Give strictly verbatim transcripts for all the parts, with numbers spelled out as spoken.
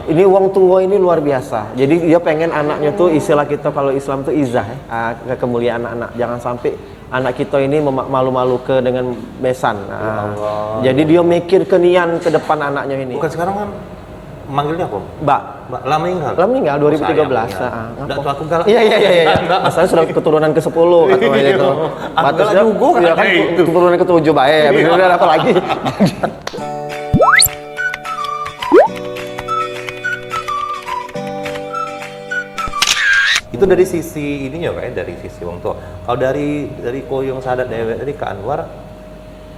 Ini wong tua ini luar biasa. Jadi dia pengen anaknya tuh, istilah kita kalau Islam tuh izah, ya. Ah, kemuliaan anak-anak. Jangan sampai anak kita ini mema- malu-malu ke dengan besan. Ah. Jadi dia mikir ke nian ke depan anaknya ini. Bukan sekarang kan manggilnya apa? Mbak. Mbak, lah meninggal? Lah meninggal dua ribu tiga belas. Sayang, ya. Ah, ndak tahu aku galak. Iya, iya, iya, iya. Masalahnya sudah keturunan ke sepuluh, katanya itu. Aku galak juga, ya kan, keturunan ke tujuh bae. Habis itu udah apa lagi? Itu dari sisi ininya, Pak, ya, dari sisi wong tua. Kalau dari, dari koyong sahadat dewek tadi, Kak Anwar,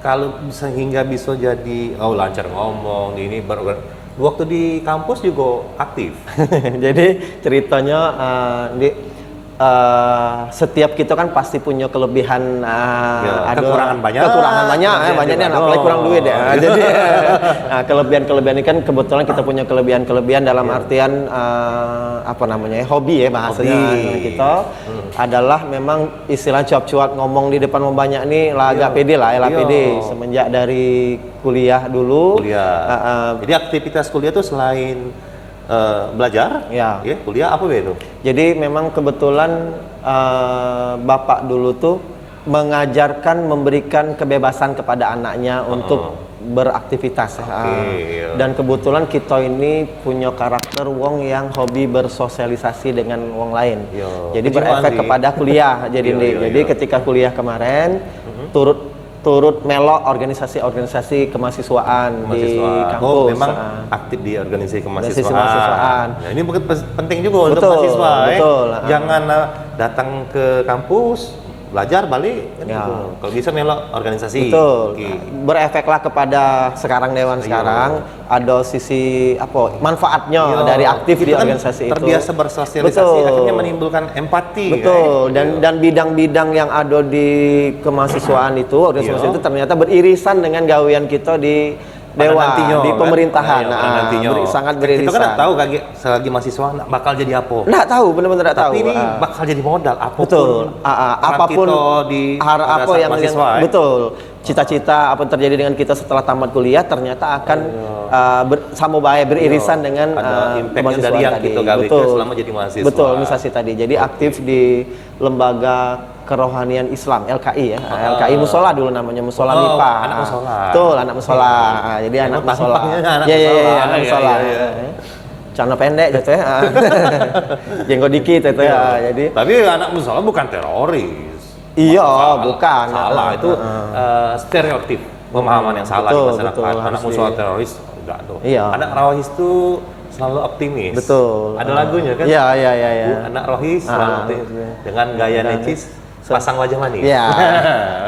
kalau sehingga bisa jadi, oh, lancar ngomong, ini baru, waktu di kampus juga aktif. Jadi ceritanya, eh, di eh, setiap kita kan pasti punya kelebihan, eh, ada kekurangan banyak, banyak nih, apalagi kurang duit ya. Jadi, nah, kelebihan-kelebihan ini kan kebetulan kita punya kelebihan-kelebihan dalam artian, eh, apa namanya ya, hobi ya bahasanya. Hobi. Nah, kita adalah memang istilah cuap-cuap ngomong di depan orang banyak nih lah agak pede lah, ya lah pede semenjak dari kuliah dulu. Kuliah. Jadi aktivitas kuliah tuh selain eh, belajar, ya, kuliah apa be itu? Jadi memang kebetulan, eh, bapak dulu tuh mengajarkan, memberikan kebebasan kepada anaknya untuk beraktivitas, ya. Dan kebetulan kita ini punya karakter wong yang hobi bersosialisasi dengan wong lain. Jadi berefek kepada kuliah. Jadi ketika kuliah kemarin, turut turut melok organisasi-organisasi kemahasiswaan di kampus. Oh, memang aktif di organisasi kemahasiswaan. Organisasi kemahasiswaan. Nah, ini mungkin pes- penting juga untuk mahasiswa, eh. Betul, ah. Jangan, eh, datang ke kampus, belajar, balik, kan gitu. Kalau bisa melok organisasi. Betul. Berefeklah kepada sekarang dewan sekarang. Ada sisi apa, manfaatnya dari aktif di organisasi itu. Terbiasa bersosialisasi, akhirnya menimbulkan empati. Betul. Dan, dan bidang-bidang yang ada di kemahasiswaan itu, organisasi itu ternyata beririsan dengan gawean kita di dewan, di pemerintahan. Nah, sangat beririsan. Kita kan tak tahu lagi selagi mahasiswa nak bakal jadi apa. Ndak tahu, benar-benar ndak tahu. Tapi ini bakal jadi modal apapun. Betul. Apapun kita di har- apa yang, betul. Cita-cita apa yang terjadi dengan kita setelah tamat kuliah ternyata akan, eh, ber- sama bae beririsan dengan, eh, kemahasiswaan tadi. Betul. Selama jadi mahasiswa. Betul, organisasi tadi. Jadi aktif di lembaga kerohanian Islam, L K I ya. L K I Musola dulu namanya, Musola MIPA. Anak musola. Betul, anak musola. Ah, jadi anak musola. Ya, ya, ya, anak musola. Celana pendek gitu ya. Jenggot dikit gitu ya. Jadi tapi anak musola bukan teroris. Iya, bukan. Salah, itu, eh, stereotip, pemahaman yang salah di masyarakat. Betul, betul. Anak musola teroris, enggak tuh. Iya. Anak rohis tuh selalu optimis. Betul. Ada lagunya kan? Iya, iya, iya, iya. Bu, anak rohis selalu optimis. Dengan gaya necis, pasang wajah manis. Iya.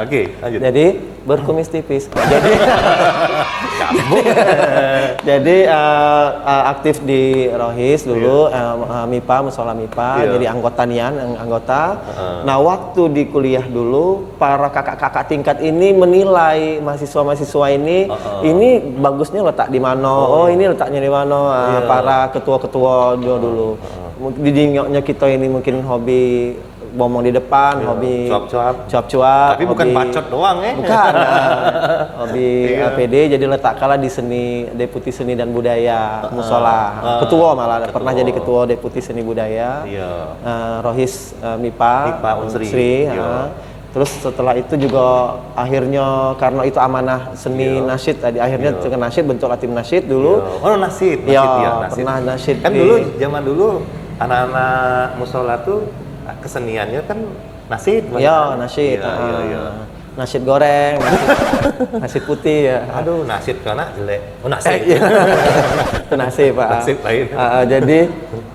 Oke, lanjut. Jadi, berkumis tipis. Jadi, jadi, eh, eh, aktif di Rohis dulu, eh, eh, MIPA, Musola MIPA, jadi anggota nian, ang- anggota. Nah, waktu di kuliah dulu, para kakak-kakak tingkat ini menilai mahasiswa-mahasiswa ini, ini bagusnya letak di mana, oh, ini letaknya di mana, eh, para ketua-ketua dulu. Didingoknya kita ini mungkin hobi ngomong di depan, hobi cuap-cuap. Cuap-cuap, tapi bukan hobi bacot doang, eh. Bukan, ah, hobi, eh, pede, jadi letakkanlah di seni, deputi seni dan budaya musola. Ketua malah, pernah jadi ketua deputi seni budaya. Iya. Eh, Rohis, eh, MIPA, Mipa Unsri. Unsri, iya. Ah. Terus setelah itu juga akhirnya karena itu amanah seni nasyid tadi, akhirnya dengan nasyid, bentuklah tim nasyid dulu. Iya. Oh, nasyid, nasyid, iya, nasyid. Pernah nasyid. Kan dulu, zaman dulu anak-anak musola tuh keseniannya kan nasyid, iya, nasyid, iya, ah, iya. Nasyid goreng, nasyid, nasyid putih ya. Aduh, nasyid ke anak jelek. Oh, nasyid. Eh, iya. Itu nasyid, Pak. Nasyid lain. Ah, ah, jadi,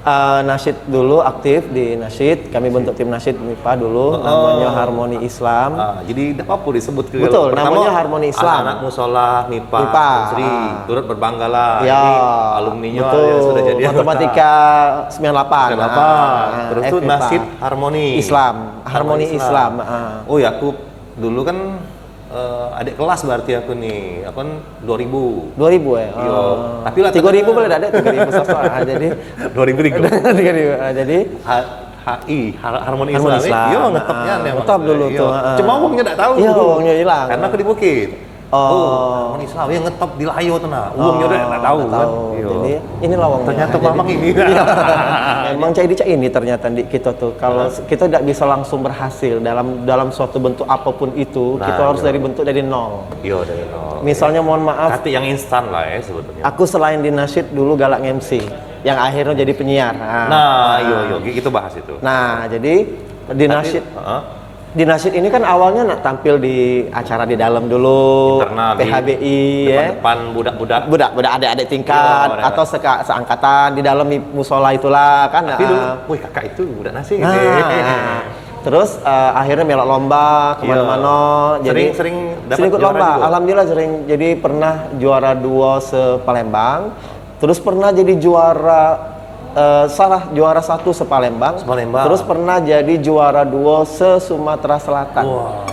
ah, nasyid dulu aktif di nasyid. Kami bentuk tim nasyid MIPA dulu, namanya Harmoni Islam. Ah, jadi tidak apa-apa disebut ke. Betul, namanya Harmoni Islam. Anak-anak musola MIPA, MIPA, Unsri, turut berbanggalah. Ya, ini alumninya sudah jadi anggota. Matematika sembilan delapan. Sembilan delapan. Ah, terus tuh nasyid Harmoni Islam. Harmoni Islam, ah. Oh ya, aku dulu kan, eh, adik kelas berarti aku nih. Aku kan dua ribu. Dua ribu ya? Iya. Oh. Tapi lah tiga ribu boleh dak, Dek? Tiga ribu sapa? Ah, jadi dua ribu tiga. Tiga ribu. Ah, jadi H I, Har- Harmoni Islam. Iya, ngetopnya aneh banget. Ngetop dulu tuh, ah. Cuma uangnya ndak tahu. Iya, uangnya hilang. Karena aku di bukit. Oh, Harmoni Islam yang ngetop di Layo tu nah. Uwong nyo dak tahu kan. Iyo. Jadi ini lawang. Ternyata memang ini. Iyo. Memang cak ini, cak ini ternyata, Dik, kita tu. Kalau kita tidak bisa langsung berhasil dalam dalam suatu bentuk apapun itu, kita harus dari bentuk dari nol. Iyo, dari nol. Misalnya, mohon maaf, katik yang instan lah ya sebetulnya. Aku selain di nasyid dulu galak nge-M C, yang akhirnya jadi penyiar. Nah, iyo, iyo, kita bahas itu. Nah, jadi di nasyid, di nasyid ini kan awalnya nak tampil di acara di dalam dulu, internal, P H B I, di depan-depan budak-budak. Budak-budak, adik-adik tingkat, atau seka-, seangkatan di dalam musola itulah kan. Tapi dulu, wih, kakak itu budak nasyid. Nah, terus eh, akhirnya melok lomba kemana-mana. Jadi sering, sering ikut lomba. Alhamdulillah sering. Jadi pernah juara dua se-Palembang. Terus pernah jadi juara eh, salah, juara satu se-Palembang. Se-Palembang. Terus pernah jadi juara dua se-Sumatera Selatan. Wah.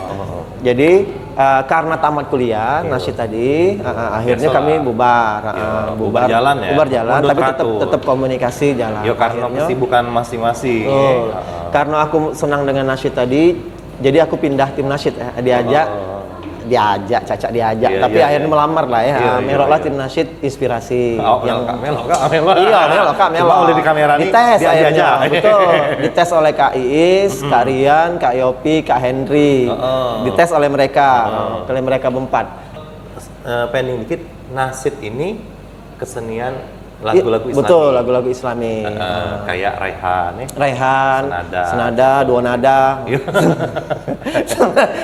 Jadi eh, karena tamat kuliah, nasyid tadi, eh, eh, akhirnya kami bubar, eh, bubar jalan ya. Bubar jalan, tapi tetap tetap komunikasi jalan. Ya karena kesibukan masing-masing. Betul. Karena aku senang dengan nasyid tadi, jadi aku pindah tim nasyid, eh, diajak, diajak, cak-cak diajak, tapi akhirnya melamar lah ya. Melok lah tim nasyid Inspirasi. Oh, yang melok, Kak, melok, Kak, melok. Iya, melok, Kak, melok. Cuma oleh di kamera nih, dites akhirnya. Betul. Dites oleh Kak Iis, Kak Rian, Kak Yopi, Kak Henry. Dites oleh mereka, oleh mereka berempat. Eh, pending dikit, nasyid ini kesenian lagu-lagu Islami. Betul, lagu-lagu Islami. Eh, kayak Raihan, eh. Raihan, senada, dua nada.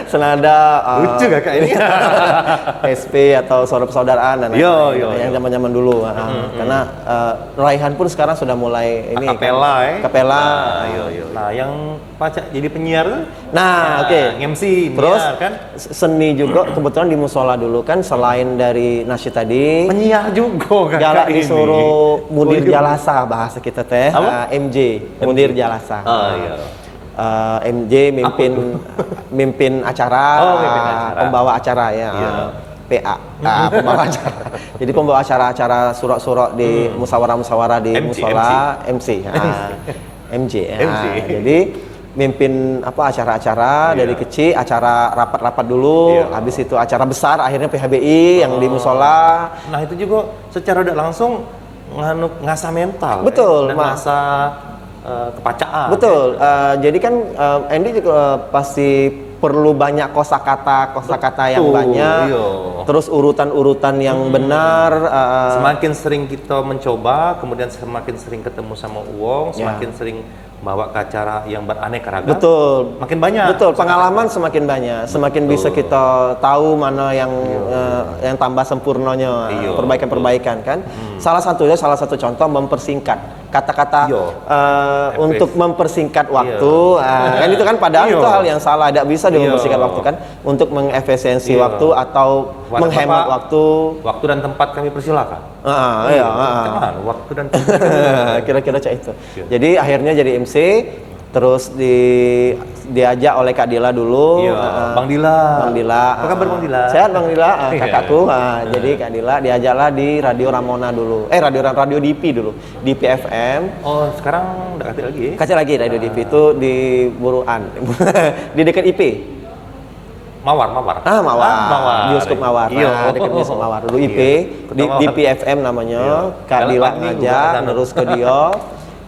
Senada, eh, lucu kakak ini. S P atau saudara persaudaraan dan lain-lain. Yang zaman-zaman dulu, eh. Karena eh, Raihan pun sekarang sudah mulai ini, akapela, eh. Akapela. Nah, yang pacak jadi penyiar tuh. Nah, oke. Nge-M C, terus penyiar, kan? Seni juga kebetulan di musola dulu kan, selain dari nasyid tadi, penyiar juga kan, galak disuruh mudir jalasa, bahasa kita teh, eh, M J, mudir jalasa. Oh, iya. Eh, M J mimpin, mimpin acara, pembawa acara ya. P A, ah, pembawa acara. Jadi pembawa acara-acara surok-surok di musyawarah-musyawarah di musola, M C. Ah, M J. Ah, jadi mimpin apa acara-acara dari kecil, acara rapat-rapat dulu, habis itu acara besar, akhirnya P H B I yang di musola. Nah, itu juga secara tidak langsung nganu, ngasah mental, betul, dan ngasah eh, kepacaan. Betul. Eh, jadi kan eh, Andy juga pasti perlu banyak kosakata, kosakata yang banyak. Terus urutan-urutan yang benar. Eh, semakin sering kita mencoba, kemudian semakin sering ketemu sama uwong, semakin sering bawa ke acara yang beraneka ragam. Betul. Makin banyak. Betul. Pengalaman semakin banyak, semakin bisa kita tahu mana yang eh, yang tambah sempurnanya, perbaikan-perbaikan kan. Salah satunya, salah satu contoh mempersingkat kata-kata eh, untuk mempersingkat waktu, eh, kan itu kan padahal itu hal yang salah, tidak bisa dia mempersingkat waktu kan, untuk mengefisiensi waktu atau menghemat waktu. Waktu dan tempat kami persilakan. Ah, iya, ah. Cuman waktu dan tempat. Kira-kira cak itu. Jadi akhirnya jadi M C, terus di diajak oleh Kak Dila dulu. Iya, Bang Dila. Bang Dila. Apa kabar, Bang Dila? Sehat, Bang Dila, ah, kakakku. Ah, jadi Kak Dila diajaklah di Radio Ramona dulu. Eh, Radio Ram-, Radio D P dulu. D P F M. Oh, sekarang ndak katik lagi, eh? Katik lagi Radio D P itu di Buruan. Di dekat I P. Mawar, Mawar. Ah, Mawar. Ah, Mawar. Bioskop Mawar. Iya. Ah, dekat bioskop Mawar. Dulu I P, di, di P F M namanya. Kak Dila ngajak, terus ke dia.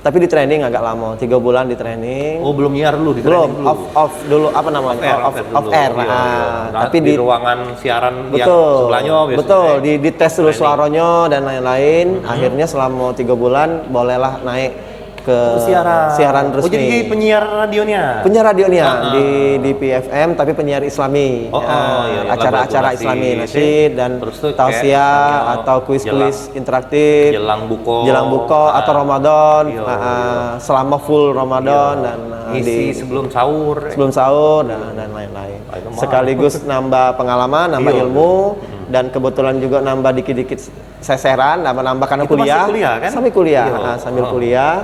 Tapi di training agak lama, tiga bulan di training. Oh, belum nyiar dulu, di training dulu. Belum, off, off dulu, apa namanya? Off air, off air. Iya, iya. Tapi di ruangan siaran yang sebelahnya biasanya. Betul, di, di tes dulu suaranya dan lain-lain. Akhirnya selama tiga bulan bolehlah naik ke siaran resmi. Oh, jadi penyiar radionya? Penyiar radionya di, di P F M, tapi penyiar Islami. Oh, iya, acara-acara Islami, nasyid dan tausiah atau kuis-kuis interaktif, jelang buka, jelang buka atau Ramadan, ah, selama full Ramadan dan, ah, ngisi di sebelum sahur, eh. Sebelum sahur dan, dan lain-lain. Sekaligus nambah pengalaman, nambah ilmu, dan kebetulan juga nambah dikit-dikit seseran, nambah-nambah karena kuliah. Itu masih kuliah, kan? Sambil kuliah, ah, sambil kuliah.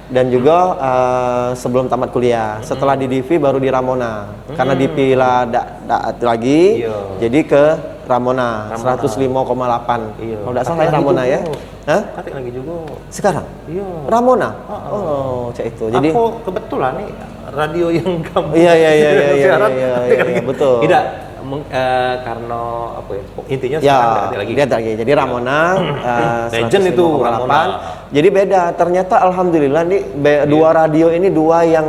Dan juga eh, sebelum tamat kuliah, setelah di D V baru di Ramona. Karena D V lah dak dak lagi, jadi ke Ramona, seratus lima koma delapan. Iya. Kalau dak salah ya, Ramona ya. Hah? Katik lagi juga. Sekarang? Iya. Ramona? Heeh. Oh, cak itu. Jadi aku kebetulan nih radio yang kamu siaran, iya, iya, iya, betul. Tidak. Meng- eh, karena apa ya? Intinya Ya, sekarang nggak ada lagi. Dia tak lagi. Jadi Ramona, eh, Legend itu, seratus lima koma delapan. Ramona. Jadi beda. Ternyata alhamdulillah nih be- Iya. dua radio ini dua yang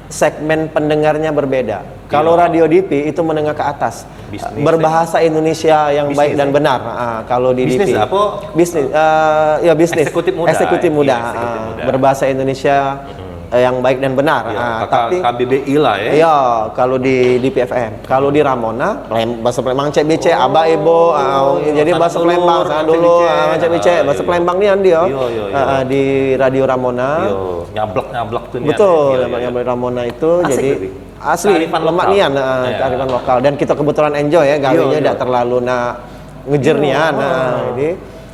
segmen pendengarnya berbeda. Kalau Iya. Radio D P itu menengah ke atas. Bisnis, Berbahasa Indonesia yang Bisnis, baik dan ya? benar. Ah, kalau di Bisnis D P. apa? Bisnis, eh, ya bisnis. Eksekutif muda. Eksekutif muda. Iya, eksekutif Ah, muda. Berbahasa Indonesia Mm-mm. eh, yang baik dan benar. Iya, Ah, K K tapi K B B I lah ya. Iya, kalau di D P F M. Kalau di Ramona, Palem- bahasa Palembang cek becek, Oh, abah ibu, ah, iya, jadi sanak bahasa dulu, Palembang, sanak mancek dulu, becek. ah, mancek becek, Ah, bahasa iya. Palembang ni dia. Iya, iya, iya. Ah, ah, di Radio Ramona. Iya, nyablak-nyablak tu nian. Betul, Iya, iya, nyablak-nyablak iya. Ramona itu Asik jadi tapi. asli Kearifan lemak lokal. nian, ah, Iya. kearifan lokal. Dan kita kebetulan enjoy ya, gawe Iya, nya iya. dak terlalu nak ngejer Iya, nian. ah. Nah, jadi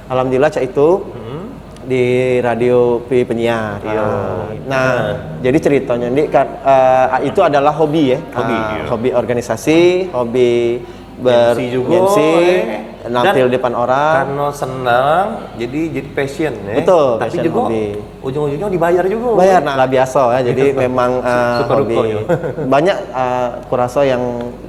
alhamdulillah cak itu Hmm. di radio P penyiar. Iya. Ah, nah, Nah. jadi ceritanya ni kan eh, itu adalah hobi ya. Hobi, Ah, iya. hobi organisasi, hobi ber M C juga, M C, eh. nampil Dan depan orang. Karena senang, jadi jadi passion ya. Betul, Tapi passion juga hobi. ujung-ujungnya dibayar juga. Bayar nah lah biasa ya. Jadi Iya. memang eh, Suka hobi. duka ya. Banyak eh, kurasa yang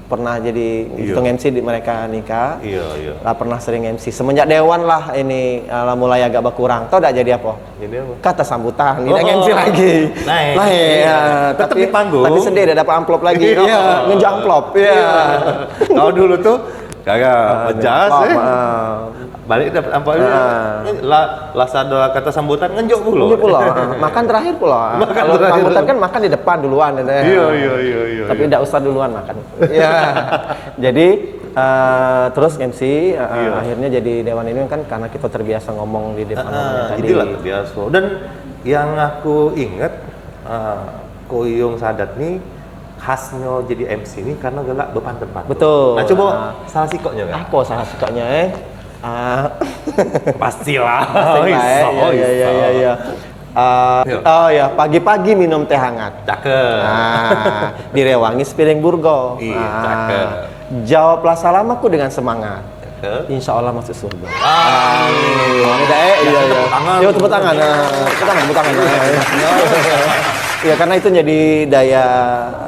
pernah jadi Iya. tukang M C di mereka nikah. Iya, iya. Lah pernah sering M C. Semenjak Dewan lah ini eh, lah mulai agak berkurang. Tahu tak jadi apa? Jadi apa? Kata sambutan, Oh, tidak M C oh. lagi. Naik. Naik, Iya. ya. Tetap Tapi di panggung. tapi sedih dah dapat amplop lagi. Iya. Iya, ngenjuk amplop. Iya. Iya. Kalau dulu tuh kagak Ah, bejas, amplop, eh. ah. Balik dapat amplop. Ah. Lah, lah sado kata sambutan ngenjuk pula. Ngenjuk pula. ah. Makan terakhir pula. Makan Kalau terakhir. sambutan kan makan di depan duluan, deh. Iya, iya, iya, iya, Tapi iya. tidak usah duluan makan. Iya. Jadi eh, terus M C eh, Iya. akhirnya jadi Dewan ini kan karena kita terbiasa ngomong di depan Ah, orangnya tadi. jadilah terbiasa. Dan yang aku ingat, ah, Koyong Sadat ni khasnya jadi M C ni karena galak bepan-tepan. Betul. Nah, coba Ah. salah sikoknya kan? Apa salah sikoknya eh? Ah. Pastilah. Pastilah, eh. Iso, Iya, iya, iya, iso. iya, iya. Ah, Iya. oh ya, pagi-pagi minum teh hangat. Cakep. Ah, direwangi sepiring burgo. Iya, Ah, cakep. Jawablah salam aku dengan semangat. Cakep. Insya Allah masuk surga. Amin. Udah, eh, Ya, iya, kita iya. tepuk tangan. Yo, tepuk tangan. Nah, tepuk tangan, tepuk tangan. Nah, iya. Ya, karena itu jadi daya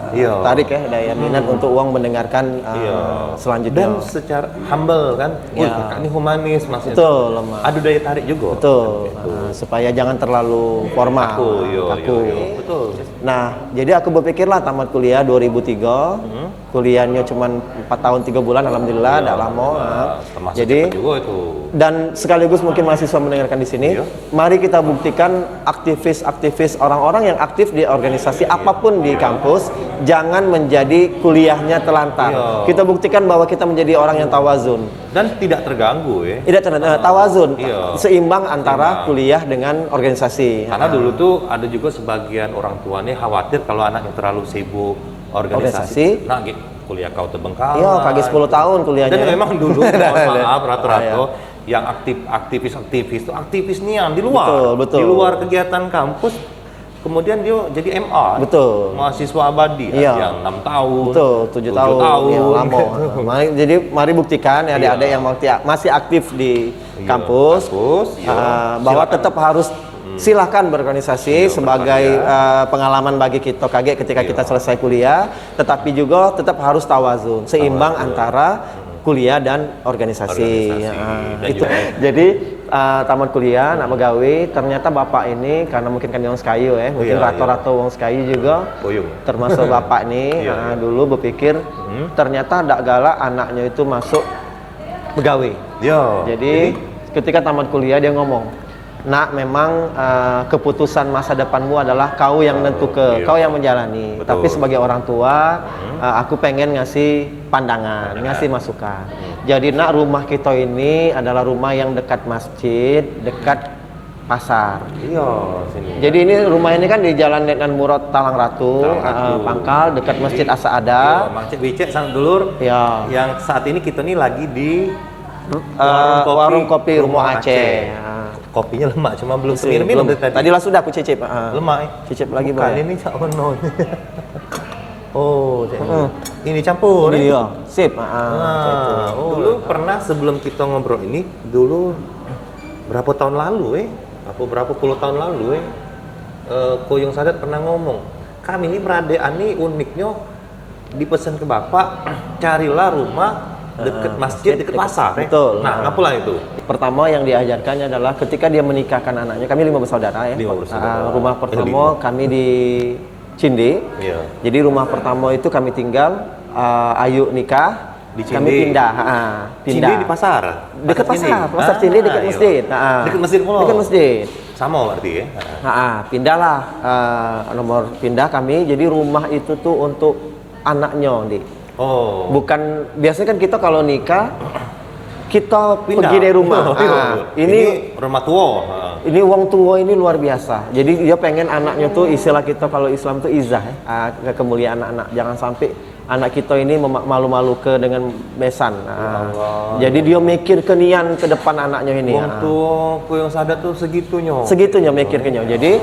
Iya. tarik ya, daya minat Hmm. untuk uang mendengarkan uh, Iya. selanjutnya. Dan secara humble kan, wih, Ya. kakak ni humanis maksudnya. Betul, lemah. Ada daya tarik juga. Betul. Itu. Uh, supaya jangan terlalu formal. Kaku, iya, Kaku. iya, iya. Betul. Nah, jadi aku berpikirlah tamat kuliah dua ribu tiga. Hmm. Kuliahnya cuma empat tahun tiga bulan, alhamdulillah, Iya, tidak lama. alhamdulillah. Ha. Termasuk Jadi cepat juga itu. Dan sekaligus mungkin mahasiswa mendengarkan di sini, Iya. mari kita buktikan aktivis-aktivis, orang-orang yang aktif di organisasi Iya. apapun di Iya. kampus, jangan menjadi kuliahnya terlantar. Iya. Kita buktikan bahwa kita menjadi orang yang tawazun. Dan tidak terganggu ya. Tidak terganggu, eh, tawazun, Iya. seimbang antara Seimbang. kuliah dengan organisasi. Karena Ha. dulu tuh ada juga sebagian orang tua nih khawatir kalau anaknya terlalu sibuk organisasi. Organisasi. Nah, gitu, kuliah kau terbengkalai. Iya, kagak sepuluh tahun kuliahnya. Dan memang dulu, mohon maaf, rata-rata Ah, iya. yang aktif, aktivis-aktivis tuh aktivis nian di luar. Betul, betul. Di luar kegiatan kampus, kemudian dia jadi M A. Betul. Mahasiswa abadi, Iya. ada yang enam tahun, Betul, tujuh tujuh tahun, tahun. iya, lama. Mari, jadi mari buktikan ya, adik-adik Iya. yang masih, masih aktif di Iya, kampus, kampus, iya. ah, bahwa Silakan. tetap harus Hmm. silahkan berorganisasi Iya, sebagai berkarya. eh, pengalaman bagi kita kaget ketika Iya. kita selesai kuliah, tetapi juga tetap harus tawazun, seimbang Tawazun. antara Hmm. kuliah dan organisasi. Organisasi. Ya, Dan itu. juga Jadi eh, tamat kuliah, nak begawe, ternyata bapak ini karena mungkin kan orang Sekayu ya, mungkin Iya, iya. rata-rata orang Sekayu juga, Boyong. termasuk bapak ni Iya, ah, iya. dulu berpikir Hmm. ternyata ndak galak anaknya itu masuk begawe. Ya, Jadi, jadi ketika tamat kuliah dia ngomong, "Nak, memang uh, keputusan masa depanmu adalah kau yang nentuke, Iya. kau yang menjalani. Betul. Tapi sebagai orang tua, Hmm. uh, aku pengen ngasih pandangan, Pandangan. ngasih masukan. Hmm. Jadi, nak, rumah kita ini adalah rumah yang dekat masjid, dekat pasar." Iya, sini. Jadi ini rumah ini kan di Jalan Letnan Murad Talang Ratu, Talang Ratu. uh, Pangkal, dekat Masjid Asa Ada. Iya, Masjid Wicek sana dulur. Ya. Yang saat ini kita ni lagi di Eh, warung kopi warung kopi Rumah Rumah Aceh. Aceh. Ah. Kopinya lemak, cuma belum Masih semir minum belum. dari tadi. Tadi lah sudah aku cicip, ah. Lemak, eh? Cicip lagi Bukan, boleh. ini cak ono. Oh, cak ini. Heeh. Ini campur, Ini eh? dia. Sip, ah, ah, Nah, cak itu. oh, dulu pernah sebelum kita ngobrol ini, dulu berapa tahun lalu, eh? Apa berapa puluh tahun lalu, eh? Eh, Koyong Sadat pernah ngomong, "Kami ni beradik ani uniknya Dipesan ke bapak, carilah rumah deket masjid, deket pasar, eh. Betul. Nah, ngapalah itu? Pertama yang diajarkannya adalah ketika dia menikahkan anaknya, kami lima bersaudara, ya. Lima bersaudara. Ah, rumah pertama kami di Cinde. Iya. Jadi rumah pertama itu kami tinggal, ah, ayu nikah, kami pindah, ha, pindah. Cinde di pasar? Deket pasar, pasar Cinde deket masjid. Ha. Deket masjid pula? Deket masjid. Sama berarti, ya? Ha, pindahlah, eh, nomor pindah kami. Jadi rumah itu tuh untuk anaknya, Dik. Oh. Bukan, biasanya kan kita kalau nikah, kita pergi dari rumah. Oh, iya. Ah, ini rumah tua. Ha. Ini wong tua ini luar biasa. Jadi dia pengen anaknya tuh, istilah kita kalau Islam tuh izah, ya. Ah, ke-, kemuliaan anak-anak. Jangan sampai anak kita ini mema-, malu-maluke dengan besan. Ah. Jadi dia mikir ke nian ke depan anaknya ini. Wong tua ku yang sadar tuh segitunyo. Segitunyo mikir ke nyo. Jadi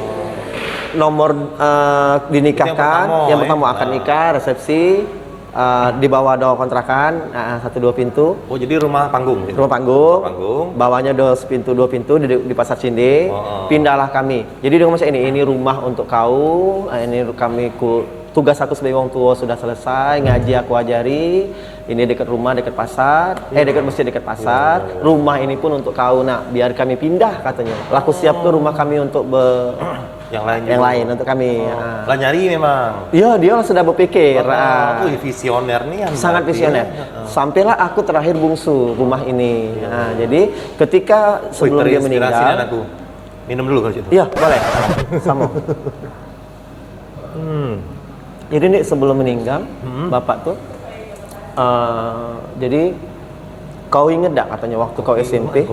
nomor, eh, dinikahkan, yang pertama, eh, akad nikah, resepsi, eh, di bawah ada kontrakan, eh, satu dua pintu. Oh, jadi rumah panggung gitu? Rumah panggung. Rumah panggung. Bawahnya ada sepintu, dua pintu di, di Pasar Cinde. Oh, oh. Pindahlah kami. Jadi dia ngomong macam ini, "Ini rumah untuk kau, eh, ini kami ku, tugas aku sebagai wong tua sudah selesai, ngaji aku ajari, ini dekat rumah, dekat pasar, eh, dekat masjid, dekat pasar. Iya, iya. Rumah ini pun untuk kau, Nak, biar kami pindah," katanya. "Lah, aku siapkan rumah kami untuk be-, yang lain untuk kami." Oh. Ah. Lah nyari memang. Iya, dia lah sudah berpikir. Ah. Wah, wih, visioner nih. Sangat visioner. Heeh. Sampailah aku terakhir bungsu rumah ini. Iya. Ah, jadi ketika sebelum dia meninggal, aku minum dulu kalau situ. Iya, boleh. Sama. Hmm. Jadi, Dik, sebelum meninggal, bapak tuh, eh, jadi, "Kau inget dak," katanya, "waktu kau S M P?"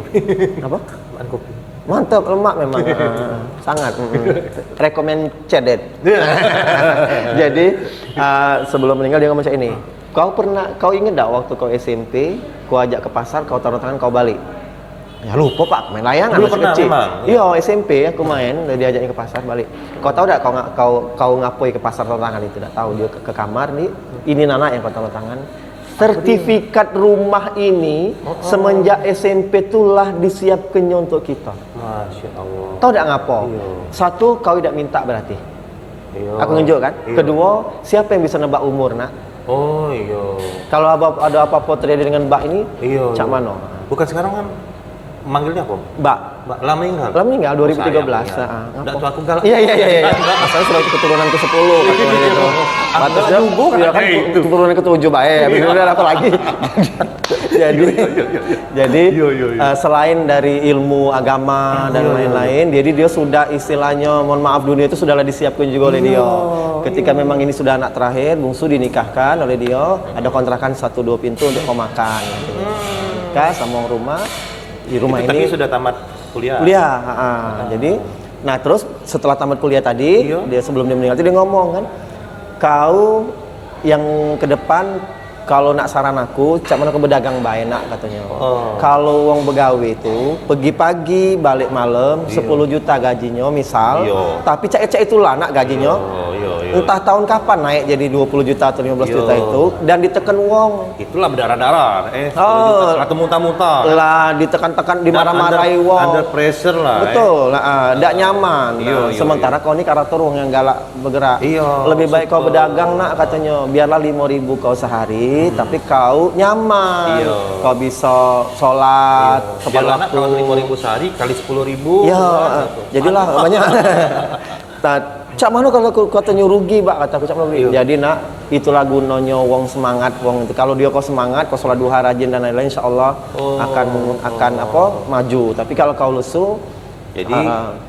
Apa? Makan kopi. Mantap, lemak memang. Heeh, sangat. Mm-mm. Recommend cedet. Iya. Jadi, eh, sebelum meninggal dia ngomong macam ini, "Kau pernah, kau inget dak waktu kau S M P, kau ajak ke pasar, kau taruh tangan, kau balik?" Ya lupa, Pak, main layangan masih kecil. Memang, ya. Iya, S M P aku main, diajaknya ke pasar, balik. Kau tahu dak kau nga-, kau, kau ngapoi ke pasar taruh tangan itu? Dak tahu, dia ke, ke kamar, "Ini, Nak, yang kau taruh tangan. Sertifikat rumah ini semenjak S M P tulah disiapkannyo untuk kita." Masya Allah. Tahu dak ngapo? Iya. Satu, kau dak minta berarti. Iya. Aku nunjuk kan? Iya. Kedua, siapa yang bisa nebak umur, Nak? Oh, iya. Kalau ada, ada apa-apa terjadi dengan Mbak ini, iya, cak mano? Bukan sekarang kan manggilnya apa? Mbak. Mbak, lah meninggal? Lah meninggal dua ribu tiga belas. Oh, sayang, ya. Heeh. Dak tuh aku galak. Iya, iya, iya, iya. Masalah sudah keturunan ke sepuluh, katanya gitu. Aku galak juga, ya kan, itu. Keturunan ke tujuh bae. Habis itu udah ada apa lagi? Jadi, jadi, eh, selain dari ilmu agama dan lain-lain, jadi dia sudah istilahnya, mohon maaf, dunia itu sudahlah disiapkan juga oleh dia. Ketika memang ini sudah anak terakhir, bungsu dinikahkan oleh dia, ada kontrakan satu dua pintu untuk pemakan. Nikah sama rumah, di rumah ini. Itu tapi sudah tamat kuliah? Kuliah, ha. Jadi, nah, terus setelah tamat kuliah tadi, dia sebelum dia meninggal tadi dia ngomong kan, "Kau yang ke depan, kalau nak saran aku, cak mano kau bedagang bae, Nak," katanya. Oh. "Kalau wong begawe itu, pagi-pagi, balik malam, sepuluh juta gajinyo, misal. Iya. Tapi cak, cak itulah, Nak, gajinyo. Iya, iya, iya. Entah tahun kapan naik jadi dua puluh juta atau lima belas juta itu, dan diteken wong." Itulah berdarah-darah, eh, sepuluh juta, kena temuta-muta. Lah, ditekan-tekan, dimarah-marahi wong. Under pressure lah, eh. Betul, lah, ah, dak nyaman. Iya, nah, iya, sementara kau ni karakter wong yang galak bergerak. Iya, lebih baik kau bedagang, Nak, katanya. Biarlah lima ribu kau sehari, tapi kau nyaman. Iya. Kau bisa sholat tepat waktu. Biarlah, Nak, kalau lima ribu sehari kali sepuluh ribu, iya, jadilah banyak. Nah, cak mano kalau ku-, katanya rugi, Pak, kata aku, cak mano rugi. Iya. Jadi, Nak, itulah gunanya wong semangat, wong itu. Kalau dia kau semangat, kau sholat duha rajin dan lain-lain, insya Allah akan, akan apa, maju. Tapi kalau kau lesu, jadi,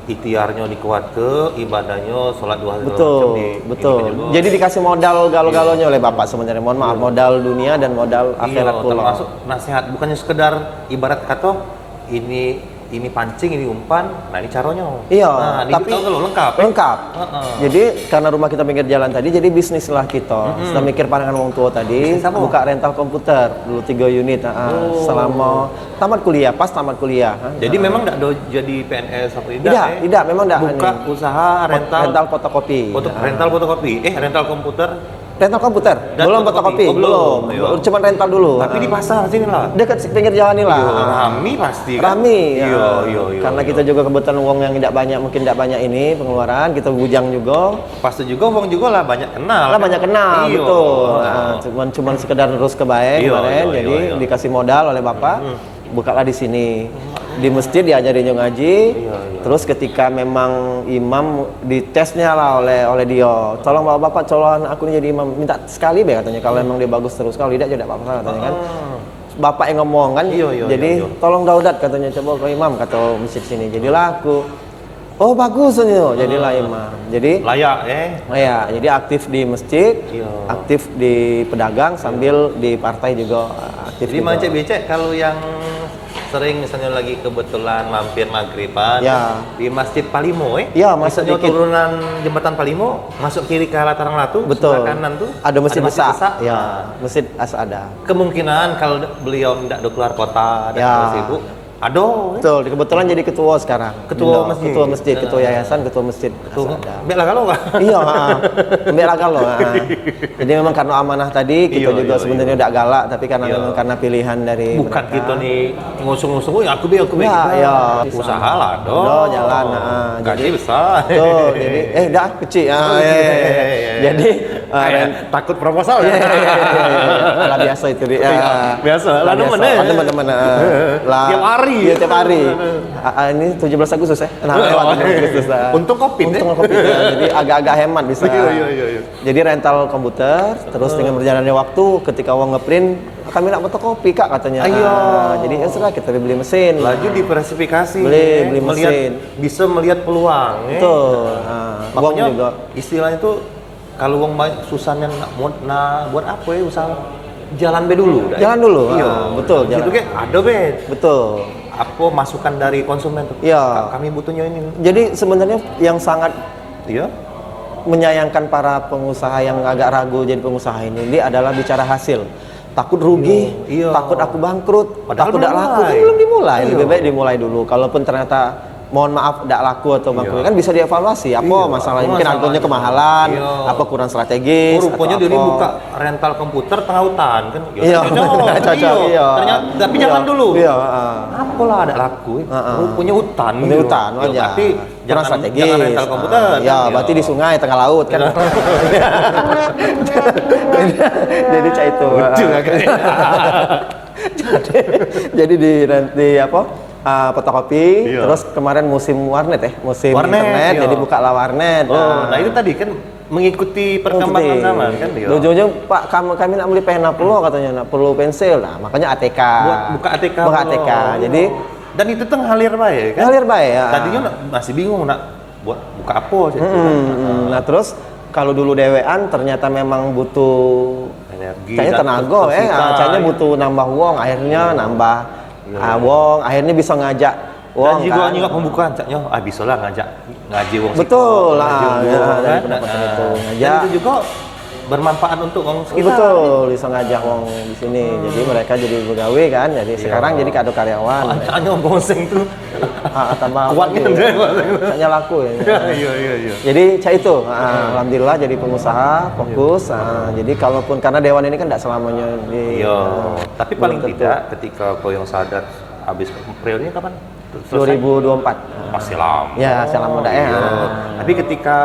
ikhtiarnyo dikuatke, ibadahnyo, sholat duha segala macam di-, betul, betul. Jadi dikasih modal galo-galonyo oleh Bapak sebenarnya. Mohon maaf, modal dunia dan modal akhirat pula. Iya, termasuk nasihat, bukannya sekedar ibarat kata ini, ini pancing, ini umpan, nah, ini caronyo. Iya, nah, tapi tahu kalau lengkap, ya? Lengkap. Heeh. Jadi karena rumah kita pinggir jalan tadi, jadi bisnislah kita. Setelah mikir pandangan wong tua tadi, buka rental komputer dulu tiga unit, heeh, selama tamat kuliah, pas tamat kuliah, ha. Jadi memang dak ada jadi P N S apa tidak, eh? Tidak, memang dak. Buka usaha rental fotokopi. Foto-, rental fotokopi. Eh, rental komputer. Rental komputer? Belum fotokopi? Oh, belum. Belum. Cuman rental dulu. Tapi di pasar sini lah. Dekat pinggir jalan ni lah. Iyo, rami pasti kan? Rami, iyo, iyo, iyo. Karena kita juga kebetulan wong yang tidak banyak, mungkin tidak banyak ini pengeluaran, kita bujang juga. Pas tu juga wong juga lah banyak kenal. Lah banyak kenal, betul. Nah, cuman, cuman sekedar terus ke bae kemarin, jadi dikasih modal oleh bapak. Bukalah di sini. Di masjid diajarin juga ngaji. Terus ketika memang imam ditesnya lah oleh oleh dia, tolong bapak-bapak, calon aku ni jadi imam, minta sekali be katanya, kalau memang dia bagus terus, kalau tidak tidak apa-apa katanya kan. Bapak yang ngomong kan. Jadi tolong Daudat katanya, coba ke imam kata masjid sini. Jadilah aku, oh bagus katanya, jadilah imam. Jadi layak, eh? Layak. Jadi aktif di masjid, aktif di pedagang, sambil di partai juga aktif. Jadi juga. Mancek becek kalau yang sering misalnya lagi kebetulan mampir maghriban di Masjid Palimo, eh? Ya, masuk misalnya dikit. Turunan Jembatan Palimo, masuk kiri ke arah Tarang Latu, betul. Sebelah kanan tu ada masjid besar. Ya, Masjid Asada. Kemungkinan kalau beliau ndak ada keluar kota, ada sibuk, ada, eh? Betul, kebetulan jadi ketua sekarang. Ketua masjid. Ketua masjid, ketua yayasan, ketua masjid. Betul. Asada. Ambek lah kalau, Pak. Iya, ha. Ambek lah kalau, ha. Jadi memang karena amanah tadi, kita juga sebenarnya tidak galak, tapi karena memang karena pilihan dari bukan mereka. Kita ni ngusung-ngusung, "Oh, ya aku be, aku be." Enggak, ya. Usaha lah, do. Do, jalan, ha. Gaji jadi besar. Betul, jadi, eh, dah, kecil. Ah, iya, iya, iya. Jadi, ah, eh, takut proposal. Iya, iya, iya, iya. Lah biasa itu, Dik. Iya, biasa. Lah, teman-teman, ah. Lah, tiap hari. Iya, tiap hari. Ah, ah, ini tujuh belas Agustus, eh? Nah, lewat tujuh belas Agustus, ah. Untung covid, eh? Untung covid, ya. Jadi agak-agak hemat bisa. Iya, iya, iya, iya. Jadi rental komputer, terus dengan berjalannya waktu, ketika wong ngeprint, "Kami nak fotokopi, Kak," katanya. Iya. Ah, jadi ya sudah, kita beli mesin. Laju diversifikasi, beli, eh, beli mesin. Bisa melihat peluang, eh. Betul. Ah, makanya wong juga. Istilahnya tuh kalau wong banyak susah nian nak mod-, nah, buat apa ya usaha? Jalan be dulu, dah. Jalan dulu, iya. Ah, betul, jalan. Itu kan ada be. Betul. Apa masukan dari konsumen tuh? Iya. Ka-, kami butuhnya ini. Jadi sebenarnya yang sangat menyayangkan para pengusaha yang agak ragu jadi pengusaha ini, ini adalah bicara hasil. Takut rugi, iya, takut aku bangkrut, padahal takut dak laku, kan belum dimulai. Iya. Lebih baik dimulai dulu. Kalaupun ternyata mohon maaf dak laku atau bangkrut, kan bisa dievaluasi apa masalahnya. Mungkin harganya kemahalan, apa kurang strategis, oh, rupanya atau dia apa. Buka rental komputer tengah hutan kan. Ya, iya, cocok, cocok, iya. Iya. Ternyata, tapi jangan dulu. Iya, heeh. Apalah dak laku, eh. Heeh. Rupanya hutan. Punya gitu. Hutan, ya, wajar. Tapi kurang strategis. Jangan, jangan rental komputer, ah, kan? Ya, berarti di sungai, tengah laut, kan? Jadi, jadi cak itu. Lucu agak. Jadi, jadi di, di apa? Ah, fotokopi, iya. Terus kemarin musim warnet, eh, musim internet, iya. Jadi buka lah warnet. Oh, nah, itu tadi kan mengikuti perkembangan zaman, kan, iya. Ujung-ujung, "Pak, kami, kami nak beli pena pulo," katanya, "nak perlu pensil." Nah, makanya A T K. Buat buka A T K pulo. Buka A T K. Jadi, dan itu tuh ngalir bae, kan? Ngalir bae, ya. Tadinya nak, masih bingung nak buat buka apa sih, kan? Hmm, hmm. Nah, terus kalau dulu dewean ternyata memang butuh energi, caknya dan tenaga, eh, ah, caknya butuh nambah uang, akhirnya nambah, ah, uang, akhirnya bisa ngajak uang, kan? Dan juga pembukaan, caknya, ah, bisalah ngajak ngaji wong siko, betul lah, ngaji wong, ya, kan? Dari pendapatan itu. Nah, ngajak. Dan itu juga bermanfaat untuk wong sekitar. Betul, bisa ngajak wong di sini. Hmm. Jadi mereka jadi begawe kan, jadi sekarang jadi kado karyawan. Makanya wong Boseng tuh kuat gitu. Makanya laku ya. Iya, iya, iya. Jadi cak itu, ah, alhamdulillah jadi pengusaha, fokus. Ah, jadi kalaupun, karena dewan ini kan tidak selamanya di, iya. Tapi paling tidak ketika kau yang sadar habis periodenya kapan? Selesai? Dua ribu dua puluh empat. Masih lama. Ya, masih lama dah, ya. Iya. Tapi ketika,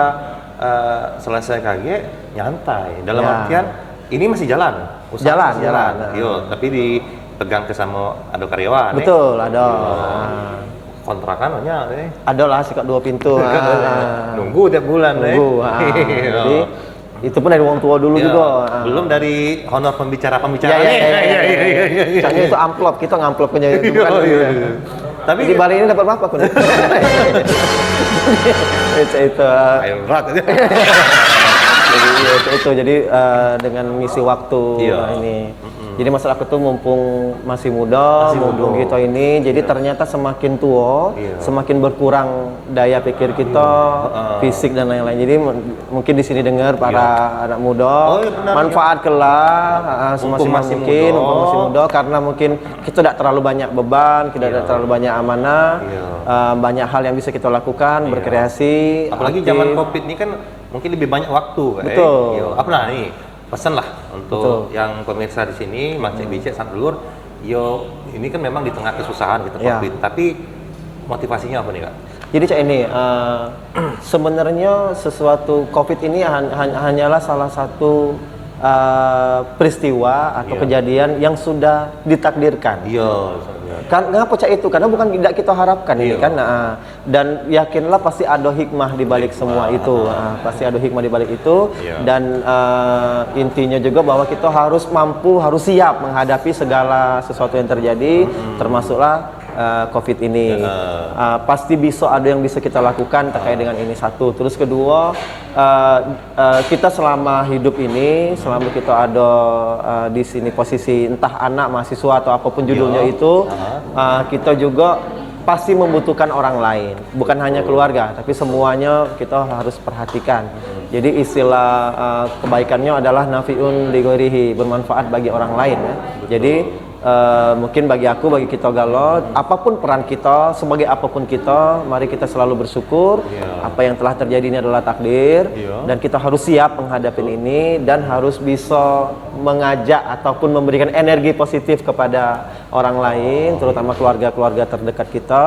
eh, selesai kagek, nyantai. Dalam artian, ini masih jalan. Usaha jalan, masih jalan. Jalan. Yo, tapi dipegang ke sama ada karyawan, eh? Betul, ada. Yo. Ah. Kontrakan banyak, eh? Ada lah, sikok dua pintu. Ah. Nunggu tiap bulan, eh? Nunggu, ah. Iya. Jadi, itu pun dari wong tua dulu juga. Ah. Belum dari honor pembicara-pembicara. Ya, ya, ya. Soalnya itu amplop, kita ngamplop aja itu bukan. Iya, iya. Tapi di balik ini dapat berapa aku nih? Itu, itu. Ayo, berat aja. Jadi, ya, itu, itu. Jadi, eh, dengan ngisi waktu ini. Jadi maksud aku tuh mumpung masih muda, mumpung kita ini, jadi ternyata semakin tua, semakin berkurang daya pikir kita, fisik dan lain-lain. Jadi m-, mungkin di sini dengar para anak muda, manfaatkanlah, ah, semaksimal mungkin, mumpung masih muda, karena mungkin kita tidak terlalu banyak beban, kita tidak terlalu banyak amanah, ah, banyak hal yang bisa kita lakukan, berkreasi, apalagi zaman covid ini kan mungkin lebih banyak waktu, kan? Betul. Yo, apa nah nih? Pesan lah untuk Betul. yang pemirsa di sini, Mang Cek Bicek, sanak dulur. Yo, ini kan memang di tengah kesusahan kita Ya. covid, tapi motivasinya apa nih, Kak? Jadi cak ini, eh, sebenarnya sesuatu covid ini han- han- hanyalah salah satu eh, peristiwa atau Iya. kejadian yang sudah ditakdirkan. Iya. Kan ngapa cak itu? Karena bukan tidak kita harapkan ini Iya. kan. Nah, dan yakinlah pasti ada hikmah di balik semua Hikmah, itu. ah. Ah, pasti ada hikmah di balik itu. Iya. Dan eh, intinya juga bahwa kita harus mampu, harus siap menghadapi segala sesuatu yang terjadi, termasuklah eh, covid ini. Heeh. Ah, pasti bisa ada yang bisa kita lakukan terkait dengan ini, satu. Terus kedua, eh, eh, kita selama hidup ini, selama kita ada eh, di sini posisi entah anak, mahasiswa atau apapun judulnya Iya. itu, Heeh. eh, kita juga pasti membutuhkan orang lain. Bukan hanya keluarga, tapi semuanya kita harus perhatikan. Jadi istilah eh, kebaikannya adalah nafi'un li ghairihi, bermanfaat bagi orang lain ya. Jadi eh, mungkin bagi aku, bagi kita galo, apapun peran kita, sebagai apapun kita, mari kita selalu bersyukur. Iya. Apa yang telah terjadi ini adalah takdir, Iya. dan kita harus siap menghadapi ini dan harus bisa mengajak ataupun memberikan energi positif kepada orang lain, terutama keluarga-keluarga terdekat kita,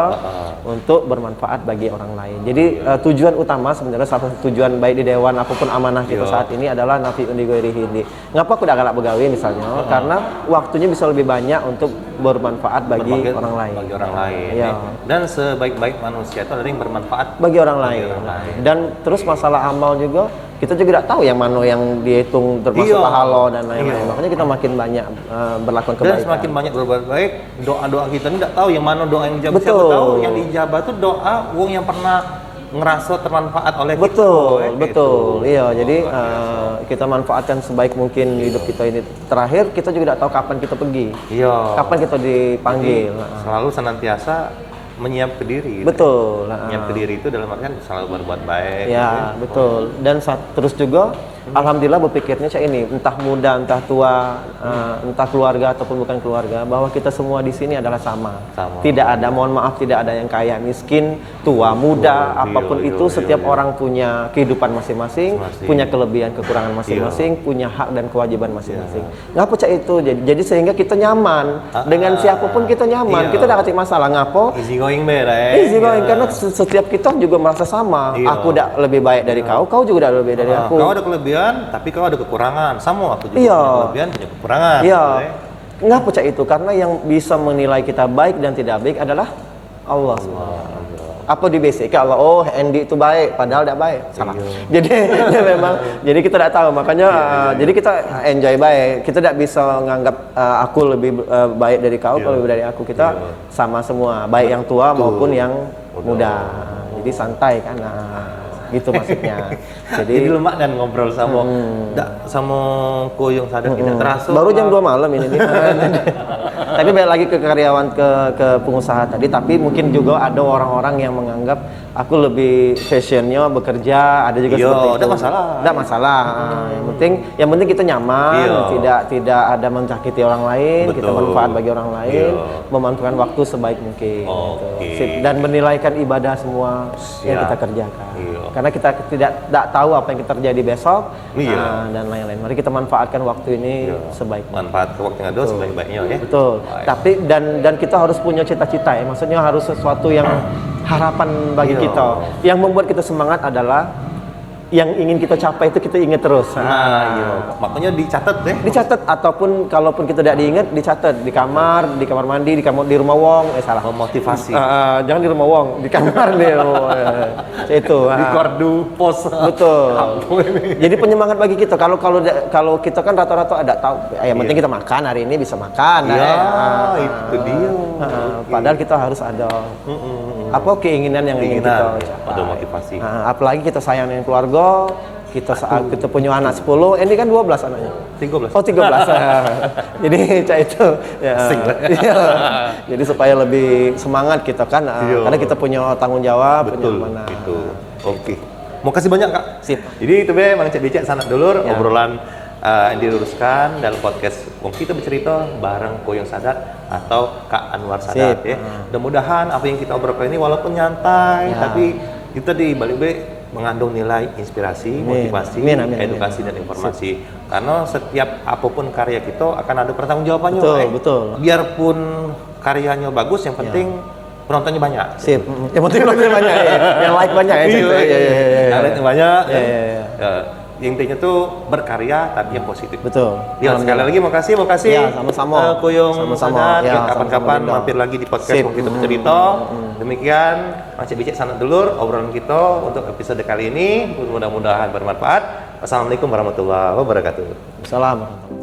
untuk bermanfaat bagi orang lain. Jadi eh, tujuan utama sebenarnya, salah satu tujuan baik di dewan apapun amanah kita Iya. saat ini adalah nafi'un li ghairihi. Ngapa aku dak galak begawe misalnya? Karena waktunya bisa lebih banyak untuk bermanfaat bagi Bermanfaat orang lain. Bagi orang lain. Iya. Ya. Dan sebaik-baik manusia itu adalah yang bermanfaat Bagi orang lain. orang lain. Dan terus masalah amal juga, kita juga tidak tahu yang mana yang dihitung termasuk Iya. pahala dan lain-lain. Iya. Makanya kita makin banyak eh, berlakukan Dan kebaikan. Semakin banyak berbuat baik, doa-doa kita ni tak tahu yang mana doa yang dijawab. Siapa Betul. Tahu yang dijawab tu doa wong yang pernah ngerasa termanfaat oleh Betul, kita. Eh, betul. gitu. Iya, jadi Luar biasa. eh, kita manfaatkan sebaik mungkin hidup kita ini. Terakhir, kita juga tidak tahu kapan kita pergi. Iya. Kapan kita dipanggil. Heeh. Selalu senantiasa menyiapkan diri. Betul. Heeh. Menyiapkan diri itu dalam artian selalu berbuat baik. Ya, betul. Dan saat, terus juga, alhamdulillah, berpikirnya cak ini, entah muda, entah tua, eh, entah keluarga ataupun bukan keluarga, bahwa kita semua di sini adalah sama. Sama. Tidak ada, mohon maaf, tidak ada yang kaya, miskin, tua, muda, Iya, apapun iya, itu, iya, setiap iya. orang punya kehidupan masing-masing, Masing-masing. Punya kelebihan, kekurangan masing-masing, punya hak dan kewajiban masing-masing. Ngapa cak itu? Jadi, jadi sehingga kita nyaman. Ah, Dengan ah. Siapapun kita nyaman. Iya. Kita dak katik masalah. Ngapa? Easy going be lah. Eh. Easy going, Iya. Karena se- setiap kita juga merasa sama. Iya. Aku dak lebih baik dari kau, kau juga dak lebih baik dari Ah, aku. Kau ada kelebihan, tapi kau ada kekurangan. Sama aku juga Iya. punya kelebihan, punya kekurangan. Iya. Gitu, eh. Ngapa cak itu? Karena yang bisa menilai kita baik dan tidak baik adalah Allah. Subhanahu wa Taala. Apa dibisik ke Allah? Oh, Andy itu baik, padahal tidak baik. Salah. Iya. Jadi ya memang, jadi kita tidak tahu. Makanya, uh, jadi kita enjoy baik. Kita tidak bisa nganggap uh, aku lebih uh, baik dari kau, kau Iya. lebih dari aku. Kita Iya. Sama semua, baik yang tua Betul. Maupun yang Muda. muda. Jadi santai kan, nah, gitu maksudnya. Jadi, Jadi lemak dan ngobrol sama dak sama Koyong Sadat tidak terasa. Baru jam dua malam ini nih. Tapi balik lagi ke karyawan, ke ke pengusaha tadi, tapi mungkin juga ada orang-orang yang menganggap aku lebih fashionnya bekerja, ada juga Iya, seperti itu. Ndak masalah. Ndak masalah. Ah, yang penting, yang penting kita nyaman, Iya. tidak tidak ada menyakiti orang lain, kita Betul. Manfaat bagi orang lain, Iya. Memanfaatkan waktu sebaik mungkin. Oke. Gitu. Dan menilaikan ibadah semua yang Siap. Kita kerjakan. Iya. Karena kita tidak tidak tahu apa yang terjadi besok, Iya. Nah, dan lain-lain. Mari kita manfaatkan waktu ini Iya. Sebaik mungkin. Manfaat waktu yang ada sebaik-baiknya ya. Betul. Baik. Tapi dan dan kita harus punya cita-cita ya. Maksudnya harus sesuatu yang harapan bagi Iya. Kita. Yang membuat kita semangat adalah yang ingin kita capai itu kita ingat terus. Nah, iya. Makanya dicatat deh. Dicatat ataupun kalaupun kita tidak diingat, dicatat di kamar, di kamar mandi, di kamar di rumah wong, eh salah. Memotivasi. Ah, ah, jangan di rumah wong, di kamar nih. Oh, ya. Itu. Di Ah. Kordu pos. Betul. Apa ini? Jadi penyemangat bagi kita. Kalau kalau kalau kita kan rata-rata ada tahu, yang penting Iya. Kita makan hari ini bisa makan. Iya, Ah, ah, itu ah. Dia. Ah, padahal kita harus ada Mm-mm. apa keinginan yang ingin Keinginan, kita ya, capai. Ada motivasi. Ah, apalagi kita sayang dengan keluarga, kita saat kita punya anak sepuluh, ini kan dua belas anaknya. Tiga belas. Oh, tiga belas. Jadi cak itu. Ya. Sing lah. Iya. Jadi supaya lebih semangat kita kan, ah, Iya. Karena kita punya tanggung jawab, Betul, punya amanah. Itu. Oke. Makasih banyak, Kak. Sip. Jadi itu be Mang Cek Bicek sanak dulur Ya. Obrolan eh, yang diluruskan dalam podcast Wong Kita Bercerita bareng Koyong Sadat atau Kak Anwar Sadat Sip. Ya. Ah. Mudah-mudahan apa yang kita obrolkan ini walaupun nyantai Ya. Tapi kita di balik be mengandung nilai inspirasi, Amin. motivasi, Amin, amin, amin. Edukasi dan informasi. Karena setiap apapun karya kita akan ada pertanggungjawabannya. Betul, eh. Betul. Biarpun karyanya bagus, yang penting penontonnya banyak. Sip. Mm. Yang penting penontonnya banyak ya. Yang like banyak ya. Iya, Iya, iya, iya, iya. Yang like banyak. Iya, iya, iya. Ya, intinya tuh berkarya tapi yang positif. Betul. Ya, sekali lagi makasih, makasih. Ya, sama-sama. Eh, Kuyung Sama-sama. Sadat. Ya, Ya, kapan-kapan sama-sama, Dinda. Mampir lagi di podcast Sip. Wong Kita Bercerita. Demikian, Mancik Bicik Sanak Dulur, obrolan kita untuk episode kali ini. Mudah-mudahan bermanfaat. Wassalamualaikum warahmatullahi wabarakatuh. Salam.